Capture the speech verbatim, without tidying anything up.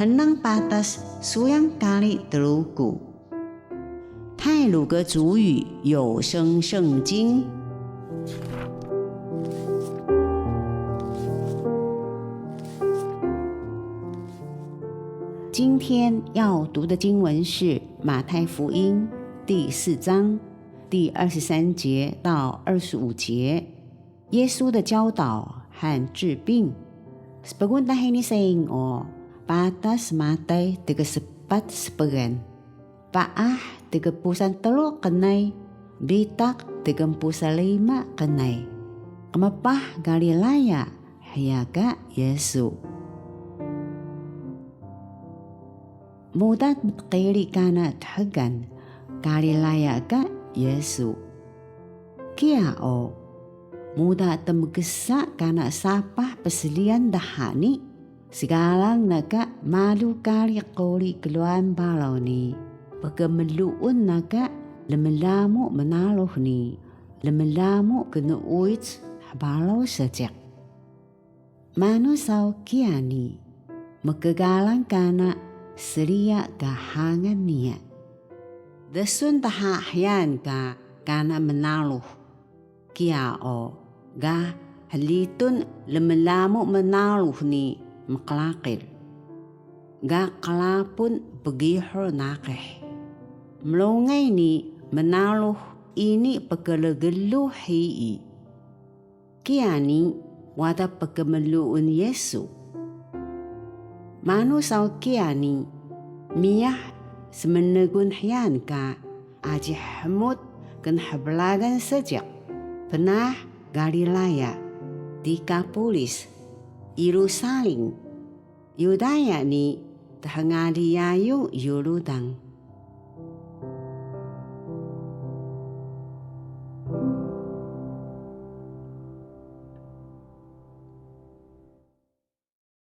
Mnang patas suyang kari Truku. 太魯閣族語有聲聖經。今天要讀的經文是馬太福音第四章第二十三節到二十五節。 耶穌的教導和治病。Spgun ta hini sayang o, patas Matay tgspat spgan. Paah tgmpusal tru qnay, bitaq tgmpusal rima qnay. Qmpah Galilaya hiya ka Yisu. Muda mtqiri kana dxgal Galilaya ka Yisu. Kiya o, muda tmgsa kana sapah pslian dha ni, sgalang na ka malu kari quri klwaan baraw ni, pkmluun na ka lmlamu mnarux ni, lmlamu knuuic hbaraw seejiq. Manu saw kiya ni, mkgalang kana sriya ka hangan niya. Dsun dha hyaan ka kana mnarux, kiya o ga hlitun lmlamu mnarux ni mqraqil, ga qrapun bgihur naqih. Mrungay ni mnarux ini pklglug hiyi. Kiya ni wada pkmluun Yisu. Manu saw kiya ni, miyah smngun hyaan ka aji hmut knhbragan seejiq, pnaah Galilaya, Dikapulis, Yirusalim, Yudaya ni thngali yayung Yurdan,